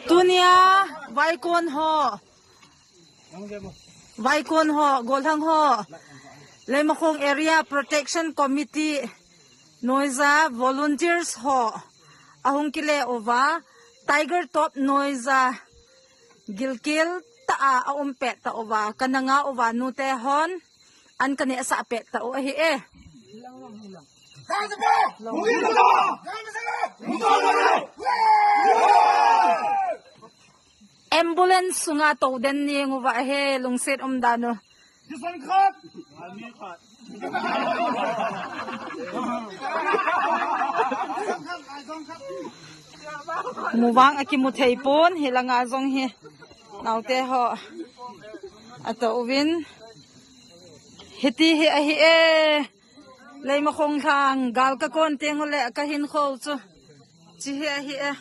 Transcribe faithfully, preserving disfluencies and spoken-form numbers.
Tunia vaikon ho, vaikon ho, golhang ho, Leimakhong Area Protection Committee noiya volunteers ho ahung kile uva, Tiger Top noiya gilkel tah a aum pet tauva, kana ngah uva nute hon an kana sah pet tau ahi e. Ambulance sunga tou den ning uva he, lungset um dan u. Muvang akimu thei pon, hilanga jong hi naote ho atou uvin. Hiti hi ahi e, Leimakhong lhang gal kakon teng ule kahin khou chu. Chi hi ahi e.